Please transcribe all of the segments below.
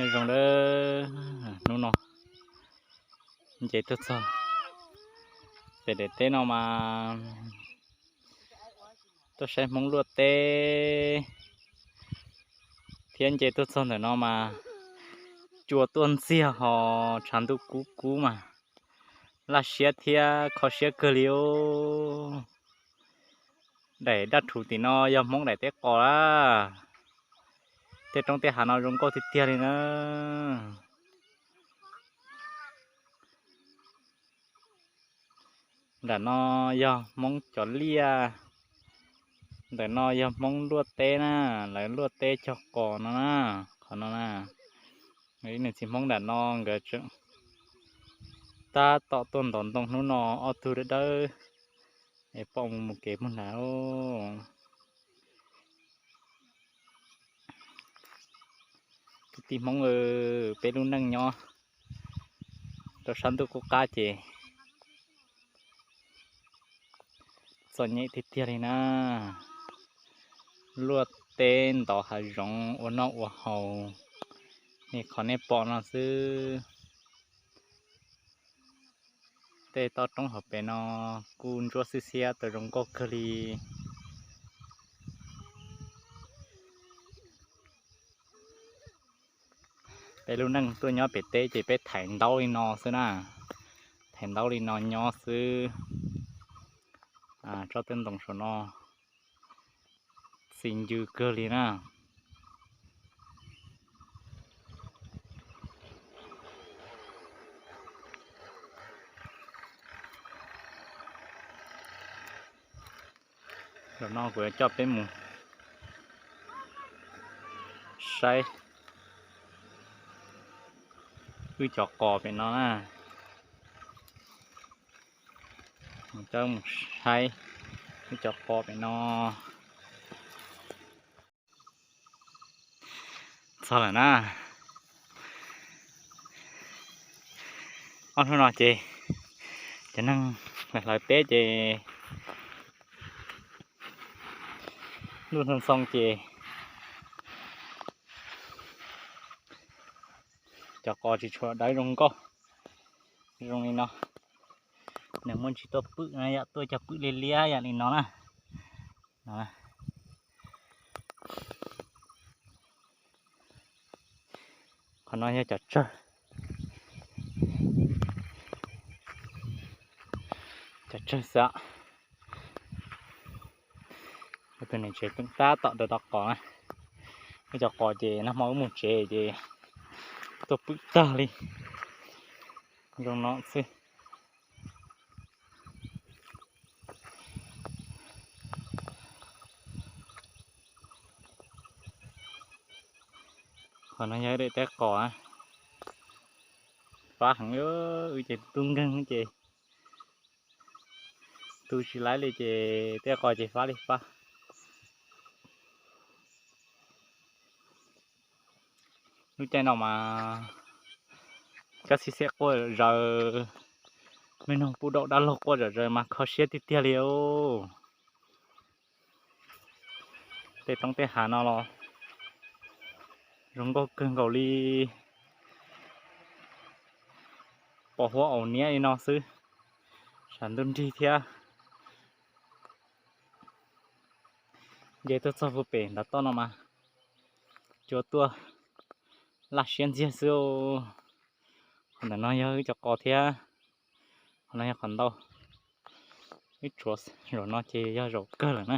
Zoo lawm, hnub no nce tuaj txog pem daim teb no mas tuaj saib Hmoob luaj teb thiab nce tuaj txog ntawm no mas cua tuaj ntxiag ho tshav ntuj kub kub mas laj siab thiab kho siab kawg li os. Daim daj rhuv tim no yog Hmoob daim teb qos lawm. Tej roob tej hav no zoo nkauj tiag tiag li na. Nram no yog Hmoob cov liaj, ntawm no yog Hmoob luaj teb na, lawv luaj teb cog qos no na, qhov no na. Ib niam txiv Hmoob nram no nkawd tseem tab tom tuaj ntov ntoo hnub no, ob tug dawb dawb es pom mus mus kev mus nrad. Kwv tij Hmoob, peb lub neej nyob rau sab ntuj qub qab ces txom nyem tiag tiag li na. Luaj teb ntov hav zoov ua noj ua haus li qhov nej pom no xwb. Tej toj roob hauv pes no kuj ntsuab xiab xiab tau zoo nkauj kawg li. Peb lub neej tuaj nyob pem teb ces peb thaiv ntaub li no xwb na, thaiv ntaub li no nyob xwb. Tsob twb ntoo saum no txi ncw kawg li na. Zaum no kuv yuav coj peb mus saib wb cov qos pem no na. Coj mus saib wb cov qos pem no. Txog lawm na. Ob hnub no ces cov neeg hlawv teb ces lub hnub xoo ces cov qos tsis tshua dawb zoo nkauj zoo li no. Nws muaj ntsis tuaj pwm na yom, tuaj cog pwm liab liab yam li no na. Qhov no yog cov tsawg, cov tsawg xwb. Tus niam tsev tab tom rau tau qos na. Wb cov qos ces nag hmo wb mus tsev ces tuaj pwm tag li. Zoo no xwb. Qhov no yog daim teb qos, fab heev li, wb ces tu nkeeg ces tu tsis laib li ces teb qos ces fab li fab. Lub caij no mas kab xib xeb quaj zom zaws, me noog puj daum dab laug quaj zom zaws mas kho siab tiag tiag li os. Tej roob tej hav no los zoo nkauj kawg nkaus li, pos huab aus niab li no xwb, tshav ntuj nrig thiab. Nce tuaj txog puag pem ntav toj no mas cua tuaj laj siab ntxiag xwb. Qhov ntawm no yog wb cov qos thiab, qhov no yog qhov ntau. Wb tshuav zaum no ces yog zaum kawg lawm na.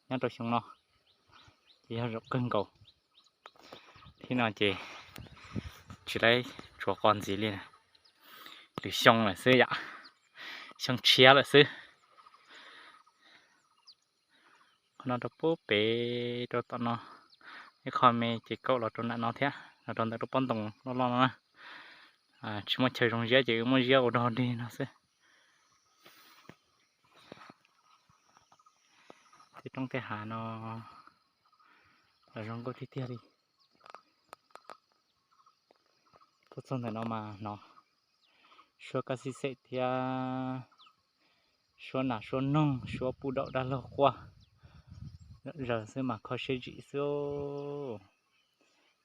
Nyob rau xyoo no ces yog zaum kawg nkaus. Thib no ces tsis laib tshuav qos ntxiv li, lwm xyoo lawm xwb yom, xyoo tshiab lawm xwb. Qhov no rau puag pem rau tom no, ib qho me ces kaum los rau nram no thiab, los rau ntawm lub pob ntoo loj loj no na. Tsis muaj chaw zoo ziab ces wb muab ziab ua dog dig no xwb. Tej roob tej hav no los zoo nkauj tiag tiag li. Tuaj txog ntawm no mas hnov suab kab xib xem thiab suab nas suab noog suab puj daum dab laug quaj zom zaws xwb mas kho siab zim xwb.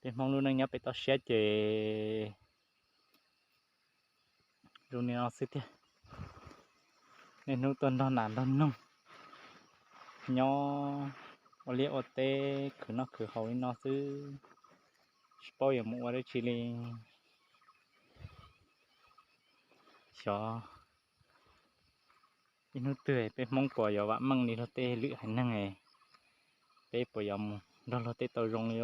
Peb Hmoob lub neej nyob pem toj siab ces zoo li no xwb tiag. Niaj hnub tuaj nrog nas nrog noog, nyob ua liaj ua teb khwv noj khwv haus li no xwb, tsis paub yuav mus ua dab tsi li. Xyov ib hnub twg peb Hmoob puas yuav vam meej li luag tej lwm haiv neeg, peb puas yuav mus nrog luag tej tau zoo li.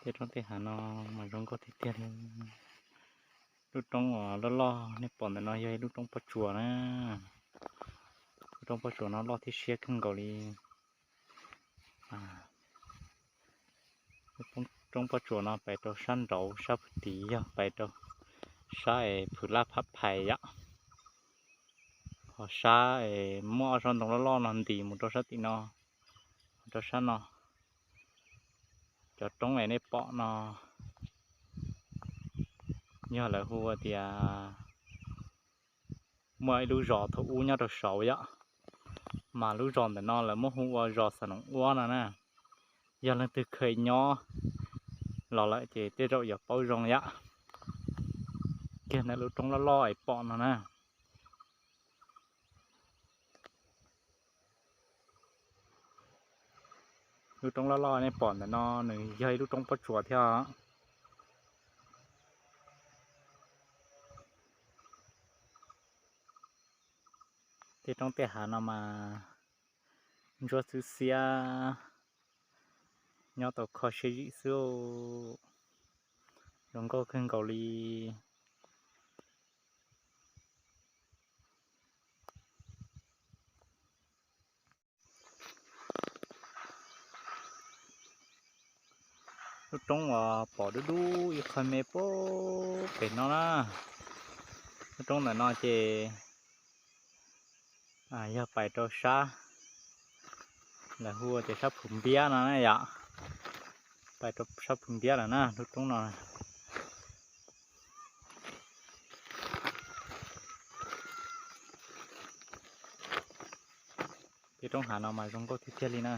Tej roob tej hav no mas zoo nkauj tiag tiag li. Lub roob uas loj loj nej pom ntawm no yog ib lub roob pob tsuas na. Lub roob pob tsuas no loj thiab siab kawg nkaus li. Roob pob tsuas no pais rau sab nraud sab pem tid yog pais rau sab es Phwv Laj Phab Phais yom. Ho sab es muaj ob sab ntoo loj loj no ntis mus rau sab tim no, rau sab no. Cov roob es nej pom no yog lawv hu tias muaj ib lub zos thaum ub nyob rau saud yom, mas lub zos ntawm no lawv muab hu ua zos Xam Noom Uab no na. Yog leej twg kheev nyob los lawm ces tej zaum yuav paub zoo yom. Kiag ntawm lub roob loj loj es pom no na. Lub roob loj loj nej pom ntawm no nws yog ib lub roob pob tsuas thiab. Tej roob tej hav no mas ntsuab xwb xiab, nyob tau kho siab zim xwb, zoo nkauj kawg nkaus li. Lub roob uas pom dub dub ib qho me puag pem no na, lub roob ntawm no ces yog pais rau sab, lawv hu tias sab Phum Npiab no na yom, pais rau sab Phum Npiab lawm na lub roob no. Tej roob hav no mas zoo nkauj tiag tiag li na.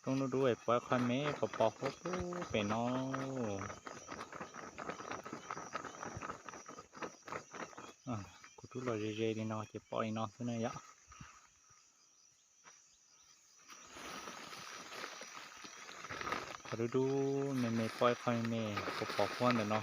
Roob dub dub es pom ib qho me pos pos huab puag pem no. Kuv rub los ze ze li no ces pom li no xwb na yom. Qhov dub dub me me pom ib qho me me pos pos huab ntawm no.